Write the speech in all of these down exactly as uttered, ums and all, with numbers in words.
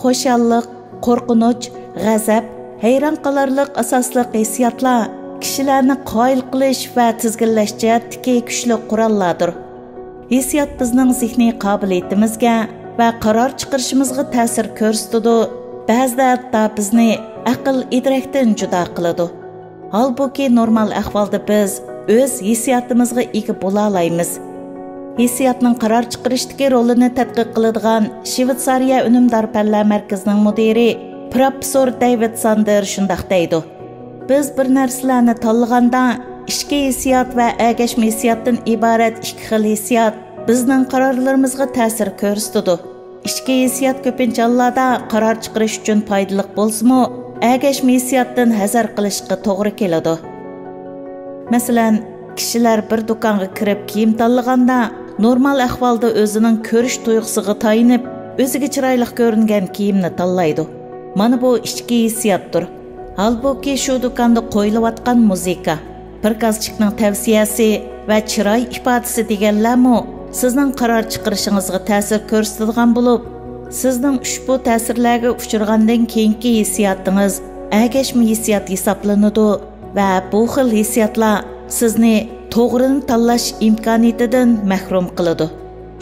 خۇشاللىق، قورقۇنچ، غەزەپ، ھەيران قالارلىق ئاساسلىق ھېسسىياتلار كىشىلەرنى قايىل قىلىش ۋە تىزگىنلەش جەھەتتىكى كۈچلۈك قوراللاردۇر. ھېسسىيات بىزنىڭ زېھنىي قابىلىيىتىمىزگە ۋە قارار چىقىرىشىمىزغا تەسىر كۆرسىتىدۇ، بەزىدە ھەتتا بىزنى ئەقىل ئىدراكتىن جۇدا قىلىدۇ. ھالبۇكى، نورمال ئەھۋالدا بىز ئۆز ھېسسىياتىمىزغا ئىگە بولالايمىز. ھېسسىياتنىڭ قارار چىقىرىشتىكى رولىنى تەتقىق قىلىدىغان شىۋېتسارىيە ئۈنۈمدار پەنلەر مەركىزىنىڭ مۇدىرى پروفېسسور دەيۋىد ساندېر شۇنداق دەيدۇ: «بىز بىر نەرسىلەرنى تاللىغاندا، ئىچكى ھېسسىيات ۋە ئەگەشمە ھېسسىياتتىن ئىبارەت ئىككى خىل ھېسسىيات بىزنىڭ قارارلىرىمىزغا تەسىر كۆرسىتىدۇ. ئىچكى ھېسسىيات كۆپىنچە ھاللاردا قارار چىقىرىش ئۈچۈن پايدىلىق بولسىمۇ، ئەگەشمە ھېسسىياتتىن ھەزەر قىلىشقا توغرا كېلىدۇ.» مەسىلەن، كىشىلەر بىر دۇكانغا كىرىپ كىيىم تاللىغاندا، نورمال ئەھۋالدا ئۆزىنىڭ كۆرۈش تۇيغۇسىغا تايىنىپ، ئۆزىگە چىرايلىق كۆرۈنگەن كىيىمنى تاللايدۇ. مانا بۇ ئىچكى ھېسسىياتتۇر. ھالبۇكى، شۇ دۇكاندا قويۇلۇۋاتقان مۇزىكا، پىركازچىكنىڭ تەۋسىيەسى ۋە چىراي ئىپادىسى دېگەنلەرمۇ سىزنىڭ قارار چىقىرىشىڭىزغا تەسىر كۆرسىتىدىغان بولۇپ، سىزنىڭ ئۇشبۇ تەسىرلەرگە ئۇچرىغاندىن كېيىنكى ھېسسىياتىڭىز ئەگەشمە ھېسسىيات ھېسابلىنىدۇ ۋە بۇ خىل ھېسسىياتلار سىزنى توغرىنى تاللاش ئىمكانىيىتىدىن مەھرۇم قىلىدۇ.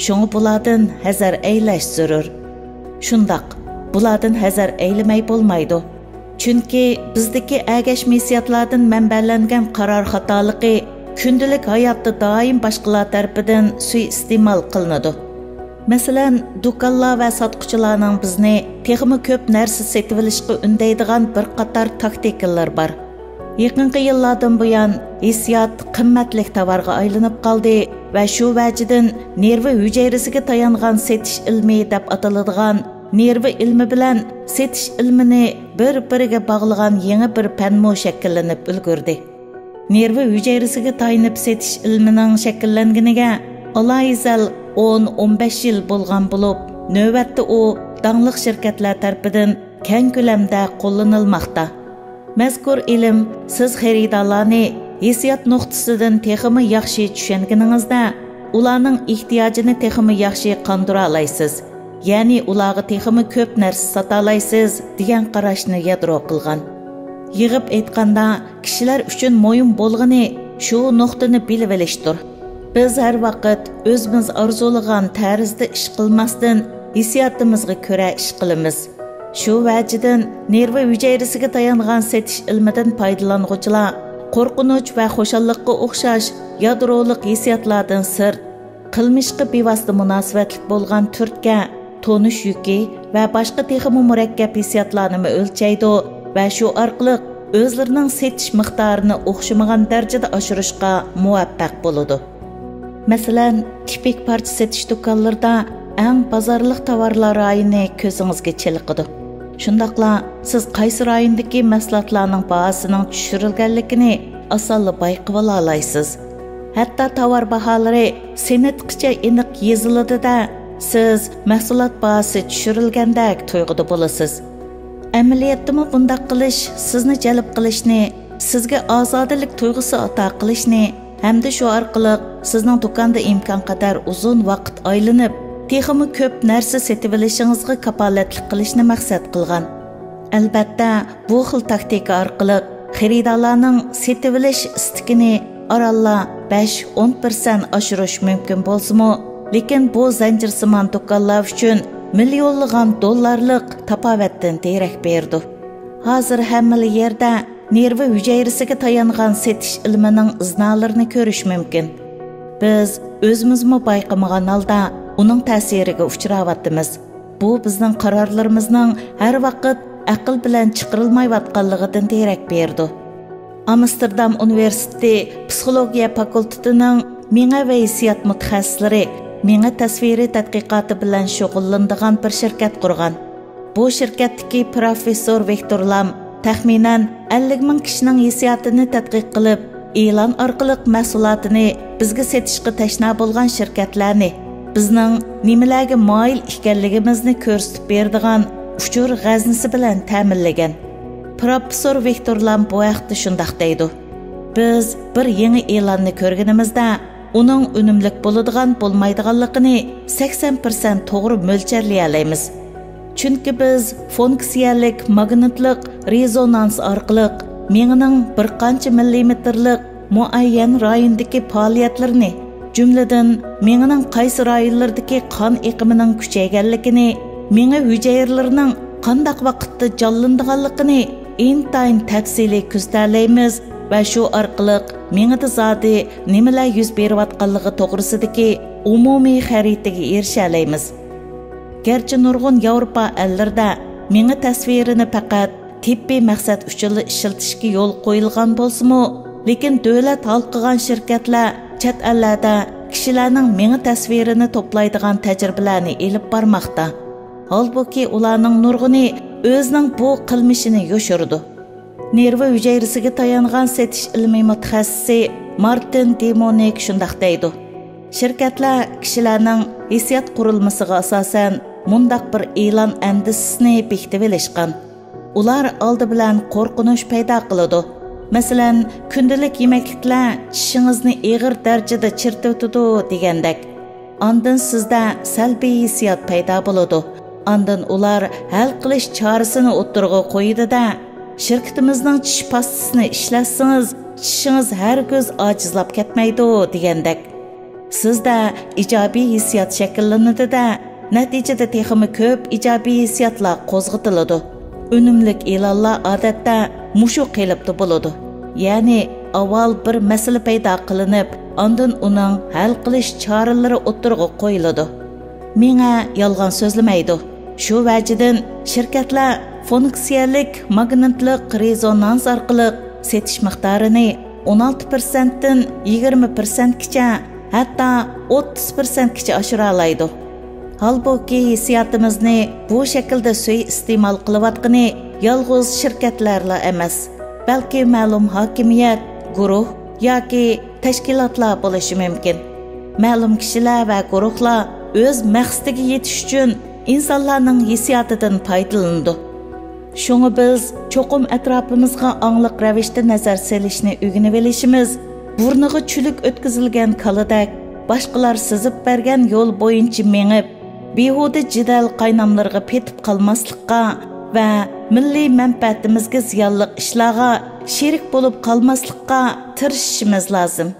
شۇڭا بۇلاردىن ھەزەر ئەيلەش زۆرۈر. شۇنداق، بۇلاردىن ھەزەر ئەيلىمەي بولمايدۇ. چۈنكى بىزدىكى ئەگەشمە ھېسسىياتلاردىن مەنبەلەنگەن قارار خاتالىقى كۈندىلىك ھاياتتا دائىم باشقىلار تەرىپىدىن سۇيىئىستېمال قىلىنىدۇ. مەسىلەن، دۇكانلار ۋە ساتقۇچىلارنىڭ بىزنى تېخىمۇ كۆپ نەرسە سېتىۋېلىشقا ئۈندەيدىغان بىر قاتار تاكتىكىلىرى بار. يېقىنقى يىللاردىن بۇيان، ھېسسىيات قىممەتلىك تاۋارغا ئايلىنىپ قالدى ۋە شۇ ۋەجىدىن نېرۋا ھۈجەيرىسىگە تايانغان سېتىش ئىلمى دەپ ئاتىلىدىغان نېرۋا ئىلمى بىلەن سېتىش ئىلمىنى بىر-بىرىگە باغلىغان يېڭى بىر پەنمۇ شەكىللىنىپ ئۈلگۈردى. نېرۋا ھۈجەيرىسىگە تايىنىپ سېتىش ئىلمىنىڭ شەكىللەنگىنىگە ئالاھىزەل ئون، ئون بەش يىل بولغان بولۇپ، نۆۋەتتە ئۇ داڭلىق شىركەتلەر تەرىپىدىن كەڭ كۆلەمدە قوللىنىلماقتا. مەزكۇر ئىلىم سىز خېرىدارلارنى ھېسسىيات نۇقتىسىدىن تېخىمۇ ياخشى چۈشەنگىنىڭىزدە، ئۇلارنىڭ ئېھتىياجىنى تېخىمۇ ياخشى قاندۇرالايسىز، يەنى ئۇلارغا تېخىمۇ كۆپ نەرسە ساتالايسىز، دېگەن قاراشنى يادرو قىلغان. يىغىپ ئېيتقاندا، كىشىلەر ئۈچۈن مۇھىم بولغىنى شۇ نۇقتىنى بىلىۋېلىشتۇر. بىز ھەر ۋاقىت ئۆزىمىز ئارزۇلىغان تەرزدە ئىش قىلماستىن، ھېسسىياتىمىزغا كۆرە ئىش قىلىمىز. شۇ ۋەجىدىن، نېرۋا ھۈجەيرىسىگە تايانغان سېتىش ئىلمىدىن پايدىلانغۇچىلار قورقۇنچ ۋە خۇشاللىققا ئوخشاش يادرولۇق ھېسسىياتلاردىن سىرت، قىلمىشقا بىۋاسىتە مۇناسىۋەتلىك بولغان تۈرتكە، تونۇش يۈكى ۋە باشقا تېخىمۇ مۇرەككەپ ھېسسىياتلارنىمۇ ئۆلچەيدۇ ۋە شۇ ئارقىلىق ئۆزلىرىنىڭ سېتىش مىقدارىنى ئوخشىمىغان دەرىجىدە ئاشۇرۇشقا مۇۋەپپەق بولىدۇ. مەسىلەن، تىپىك پارچە سېتىش دۇكانلىرىدا ئەڭ بازارلىق تاۋارلار رايونى كۆزىڭىزگە چېلىقىدۇ. شۇنداقلا سىز قايسى رايوندىكى مەھسۇلاتلارنىڭ باھاسىنىڭ چۈشۈرۈلگەنلىكىنى ئاسانلا بايقىۋالالايسىز. ھەتتا تاۋار باھالىرى سېنىتقىچە ئېنىق يېزىلىدۇ-دە، سىز مەھسۇلات باھاسى چۈشۈرۈلگەندەك تۇيغۇدا بولىسىز. ئەمەلىيەتتىمۇ بۇنداق قىلىش سىزنى جەلپ قىلىشنى، سىزگە ئازادىلىك تۇيغۇسى ئاتا قىلىشنى ھەمدە شۇ ئارقىلىق سىزنىڭ دۇكاندا ئىمكانقەدەر ئۇزۇن ۋاقىت ئايلىنىپ، تېخىمۇ كۆپ نەرسە سېتىۋېلىشىڭىزغا كاپالەتلىك قىلىشنى مەقسەت قىلغان. ئەلبەتتە، بۇ خىل تاكتىكا ئارقىلىق خېرىدارلارنىڭ سېتىۋېلىش ئىستىكىنى ئارانلا بەش، ئون پىرسەنت ئاشۇرۇش مۇمكىن بولسىمۇ، لېكىن بۇ زەنجىرسىمان دۇكانلار ئۈچۈن مىليونلىغان دوللارلىق تاپاۋەتتىن دېرەك بېرىدۇ. ھازىر ھەممىلا يەردە نېرۋا ھۈجەيرىسىگە تايانغان سېتىش ئىلمىنىڭ ئىزنالىرىنى كۆرۈش مۇمكىن. بىز ئۆزىمىزمۇ بايقىمىغان ھالدا ئۇنىڭ تەسىرىگە ئۇچراۋاتىمىز. بۇ بىزنىڭ قارارلىرىمىزنىڭ ھەر ۋاقىت ئەقىل بىلەن چىقىرىلمايۋاتقانلىقىدىن دېرەك بېرىدۇ. ئامستېردام ئۇنىۋېرسىتېتى پسىخولوگىيە فاكۇلتېتىنىڭ مېڭە ۋە ھېسسىيات مۇتەخەسسىسلىرى مېڭە تەسۋىرى تەتقىقاتى بىلەن شۇغۇللىنىدىغان بىر شىركەت قۇرغان. بۇ شىركەتتىكى پروفېسسور ۋىكتور لام تەخمىنەن ئەللىك مىڭ كىشىنىڭ ھېسسىياتىنى تەتقىق قىلىپ، ئېلان ئارقىلىق مەھسۇلاتىنى بىزگە سېتىشقا تەشنا بولغان شىركەتلەرنى بىزنىڭ نېمىلەرگە مايىل ئىكەنلىكىمىزنى كۆرسىتىپ بېرىدىغان ئۇچۇر غەزنىسى بىلەن تەمىنلىگەن. پروفېسسور ۋىكتور لام بۇ ھەقتە شۇنداق دەيدۇ: «بىز بىر يېڭى ئېلاننى كۆرگىنىمىزدە، ئۇنىڭ ئۈنۈملۈك بولىدىغان بولمايدىغانلىقىنى سەكسەن پىرسەنت توغرا مۆلچەرلىيەلەيمىز. چۈنكى بىز فۇنكسىيەلىك ماگنىتلىق رېزونانس ئارقىلىق مېڭىنىڭ بىر قانچە مىللىمېتىرلىق مۇئەييەن رايوندىكى پائالىيەتلىرىنى، جۈملىدىن مېڭىنىڭ قايسى رايونلىرىدىكى قان ئېقىمىنىڭ كۈچەيگەنلىكىنى، مېڭە ھۈجەيرىلىرىنىڭ قانداق ۋاقىتتا جانلىنىدىغانلىقىنى ئىنتايىن تەپسىلىي كۆزىتەلەيمىز ۋە شۇ ئارقىلىق مېڭىدە زادى نېمىلەر يۈز بېرىۋاتقانلىقى توغرىسىدىكى ئومۇمىي خەرىتىگە ئېرىشەلەيمىز. گەرچە نۇرغۇن ياۋروپا ئەللىرىدە مېڭە تەسۋىرىنى پەقەت تېببىي مەقسەت ئۈچۈنلا ئىشلىتىشكە يول قويۇلغان بولسىمۇ، لېكىن دۆلەت ھالقىغان شىركەتلەر چەت ئەللەردە كىشىلەرنىڭ مېڭە تەسۋىرىنى توپلايدىغان تەجرىبىلەرنى ئېلىپ بارماقتا. ھالبۇكى، ئۇلارنىڭ نۇرغۇنى ئۆزىنىڭ بۇ قىلمىشىنى يوشۇرىدۇ. نېرۋا ھۈجەيرىسىگە تايانغان سېتىش ئىلمىي مۇتەخەسسىسى مارتىن دىمونىك شۇنداق دەيدۇ: شىركەتلەر كىشىلەرنىڭ ھېسسىيات قۇرۇلمىسىغا ئاساسەن مۇنداق بىر ئېلان ئەندىزىسىنى بېكىتىۋېلىشقان. ئۇلار ئالدى بىلەن قورقۇنچ پەيدا قىلىدۇ. مەسىلەن، كۈندىلىك يېمەكلىكلەر چىشىڭىزنى ئېغىر دەرىجىدە چىرىتىۋېتىدۇ دېگەندەك. ئاندىن سىزدە سەلبىي ھېسسىيات پەيدا بولىدۇ. ئاندىن ئۇلار ھەل قىلىش چارىسىنى ئوتتۇرىغا قويىدۇ-دە، شىركىتىمىزنىڭ چىش پاستىسىنى ئىشلەتسىڭىز، چىشىڭىز ھەرگىز ئاجىزلاپ كەتمەيدۇ دېگەندەك. سىزدە ئىجابىي ھېسسىيات شەكىللىنىدۇ-دە، نەتىجىدە تېخىمۇ كۆپ ئىجابىي ھېسسىياتلار قوزغىتىلىدۇ. ئۈنۈملۈك ئېلانلار ئادەتتە مۇشۇ قېلىپتا بولىدۇ. يەنى ئاۋۋال بىر مەسىلە پەيدا قىلىنىپ، ئاندىن ئۇنىڭ ھەل قىلىش چارىلىرى ئوتتۇرىغا قويۇلىدۇ. مېڭە يالغان سۆزلىمەيدۇ. شۇ ۋەجىدىن شىركەتلەر فۇنكسىيەلىك ماگنىتلىق رېزونانس ئارقىلىق سېتىش مىقدارىنى ئون ئالتە پىرسەنتتىن يىگىرمە پىرسەنتكىچە، ھەتتا ئوتتۇز پىرسەنتكىچە ئاشۇرالايدۇ. ھالبۇكى، ھېسسىياتىمىزنى بۇ شەكىلدە سۇيىئىستېمال قىلىۋاتقىنى يالغۇز شىركەتلەرلا ئەمەس، بەلكى مەلۇم ھاكىمىيەت، گۇرۇھ ياكى تەشكىلاتلار بولۇشى مۇمكىن. مەلۇم كىشىلەر ۋە گۇرۇھلار ئۆز مەقسىتىگە يېتىش ئۈچۈن ئىنسانلارنىڭ ھېسسىياتىدىن پايدىلىنىدۇ. شۇڭا بىز چوقۇم ئەتراپىمىزغا ئاڭلىق رەۋىشتە نەزەر سېلىشنى ئۆگىنىۋېلىشىمىز، بۇرنىغا چۈلۈك ئۆتكۈزۈلگەن كالىدەك، باشقىلار سىزىپ بەرگەن يول بويىچە مېڭىپ، بىھۇدە جېدەل قايناملىرىغا پېتىپ قالماسلىققا ۋە مىللىي مەنپەئەتىمىزگە زىيانلىق ئىشلارغا شېرىك بولۇپ قالماسلىققا تىرىشىشىمىز لازىم.